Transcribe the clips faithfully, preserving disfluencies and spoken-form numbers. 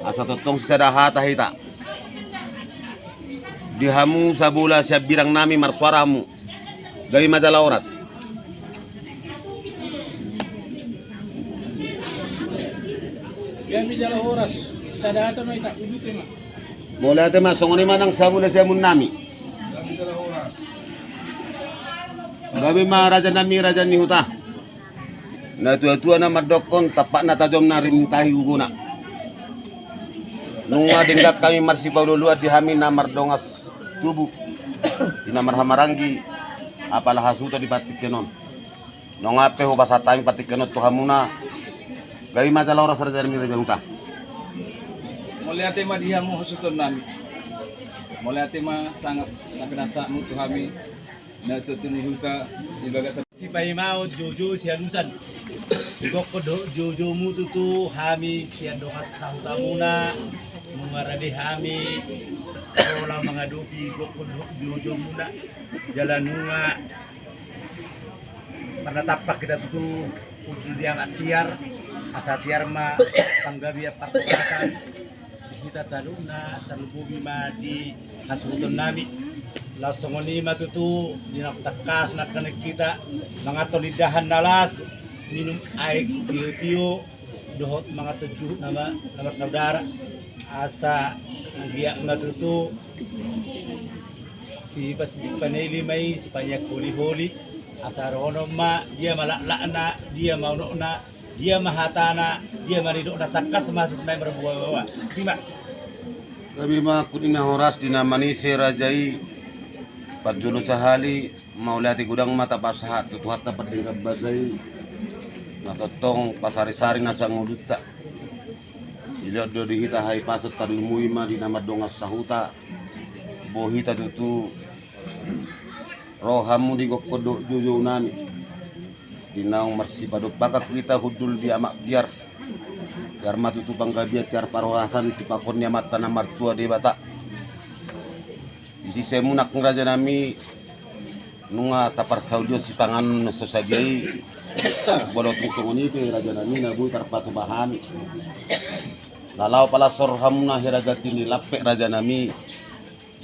Asa tongtong sisada hata hita. Di hamu sabola sian birang nami marsuara hamu. Gabe ma jala horas. Gabe jala horas. Sada hata ma hita, uduti ma. Mauliate ma, songon i ma nang sabola siamun nami. Gabe ma raja nami, raja ni huta. Natuatua na mandokkon, tampakna tajomna rim tahi gogona. Nunga denggan hami marsipaolooloan di hami na mardongan tubu, di na marhahamaranggi, apala hasuhuton di partingkian on. Nunga pe hupasahat hami partingkian on tu hamuna. Gabe ma jala horas raja nami, raja ni huta. Mauliate ma di hamu hasuhuton nami. Mauliate ma sangap na pinasahatmu tu hami. Natuatua ni huta di bagasan sipaimaon, joujou sialusan. Digokkon dohot joujoumutu tu hami sian dongan sahutamuna. Nunga rade hami ro laho mangadopi gokkon dohot joujoumuna. Jala nunga marnatampak hita tutu hundul di amak tiar. Asa tiar ma panggabean parhorasan di hita saluhutna, tarlumobi ma di hasuhuton nami. Laos songon i ma tutu di naung tangkas nangkaning hita manganhon indahan na las, minum aek sitiotio, dohot manganhon juhut na ma-, na marsaudara. Asa anggiat ma tutu sipa-, sipanaili ma i, sipaniangholiholi. Asa rohonon ma dia ma laklakna, dia ma unokna, dia ma hatana, dia ma nidokna, tangkas ma hasuhuton nami marboaboa. Ima. Gabe ma angkup ni na horas di na manise raja i. Parjolo sahali, mauliate godang ma tapasahat tu Tuhanta pardenggan basa i. Na tongtong pasarisari nasa ngolunta. Dilehon do di hita hahipason, tarlumobi ma di na mardongan sahuta. Boi hita tutu ro hamu di gokkon dohot joujou nami. Di naung marsipadompakan hita hundul di amak tiar. Tiar ma tutu panggabean, tiar parhorasan, tipakhon ni Amanta na martua Debata. Disi sai munak raja nami, nunga taparsaulion sipanganon na so sadia i. Molo tung songon i pe raja nami na boi tarpatupa hami. Na laho palas rohamuna hira ganti ni lampek raja nami.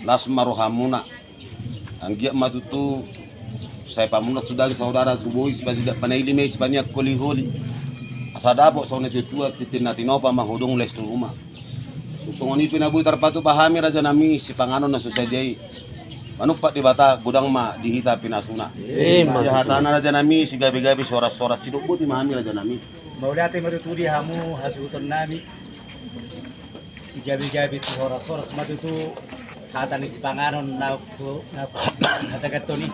Las ma rohamuna. Anggiat ma tutu sai pamunang tu daging saudara, so boi sipasidak panaili ma i, sipaniangholiholi. Asa dapot songon natuatua, tintin na tinopa ma hudung les tu ruma. Tung songon i pe na boi tarpatupa hami raja nami, sipanganon na so sadia i. Manumpak Debata, godang ma di hita pinasuna. Ima. Di hatana raja nami, sigabegabe, sihoras-horas, sidok boti ma hami raja nami. Mauliate ma tutu di hamu hasuhuton nami. Sigabegabe, sihoras-horas ma tutu hata ni sipanganon na, na, na taganton i.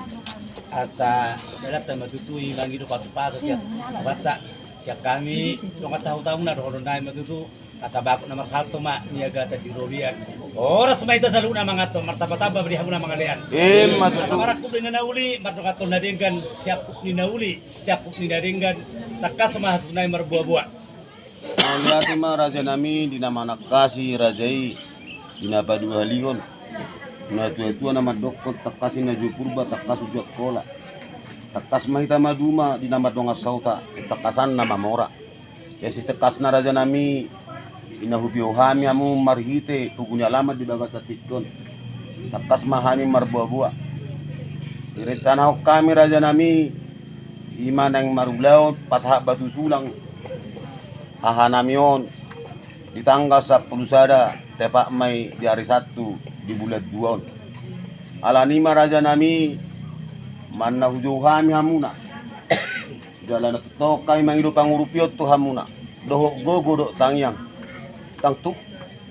Asa dapot ma tutu i mangido pasupasu sian Tuhanta. Sian hami dongan sahutamuna dohonon nami ma tutu. Asa bagot na marhalto ma niagatan di robean. Horas ma hita saluhutna manganhon, martambatamba ma di hamu na mangalean. Ima tutu. Asa marangkup do na uli, mardonganhon na denggan, siangkup ni na uli, siangkup ni na denggan. Tangkas ma hasuhuton nami marboaboa. Mauliate ma raja nami di na manangkasi raja i, di na paduahalihon. Natuatua na mandokkon tangkasi na jua Purba, tangkas uju Angkola. Tangkas ma hita maduma di na mardongan sahuta, tangkasan na mamora. Ia sitangkasna raja nami, di na hupio hami hamu marhite pugu ni alaman di bagasan tingki on. Tangkas ma hami marboaboa. Direncanahon hami raja nami, ima naeng marulaon pasahat batu sulang haha nami on di tanggal sampulu sada, tepat ma i di ari Sabtu di bulan dua on. Alani i ma raja nami, manna hujou hami hamuna. Jala na tongtong hami mangido pangurupion tu hamuna, dohot gogo dohot tangiang. Ndang tuk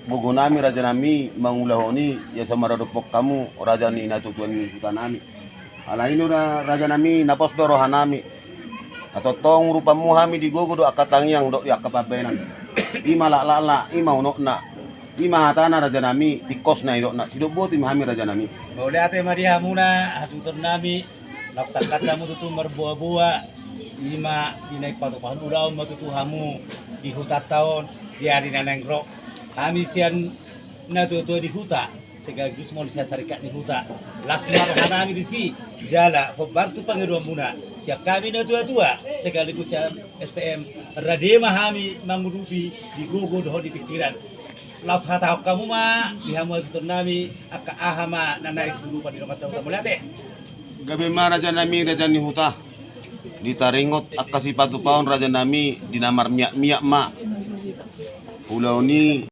gogo nami raja nami mangulahon i, ia so maradophon hamu raja ni natuatua ni huta nami. Alani i do na raja nami, na pos do roha nami. Na tongtong urupanmu hami di gogo dohot angka tangiang dohot di angka pambahenan. Ima laklakna, ima unokna, ima hatana raja nami, tingkos na nidokna, sidok boti ma hami raja nami. Mauliate ma di hamuna hasuhuton nami. Naung tangkas hamu tutu marboaboa, ima di naeng patupahon ulaon ma tutu hamu di hutanta on di ari na naeng ro. Hami sian natuatua di huta, sekaligus molo sian sarikat ni huta, las ma roha nami disi. Jala hombar tu pangidoanmuna sian hami natuatua sekaligus sian S T M, rade ma hami mangurupi di gogo dohot di pingkiran. Laos hatahon hamu ma di hamu hasuhuton nami, angka aha ma na naeng siurupan di dongan sahuta, mauliate. Gabe ma raja nami, raja ni huta. Di taringot angka sipatupaon raja nami, di na marmiak-miak ma. Ulaon i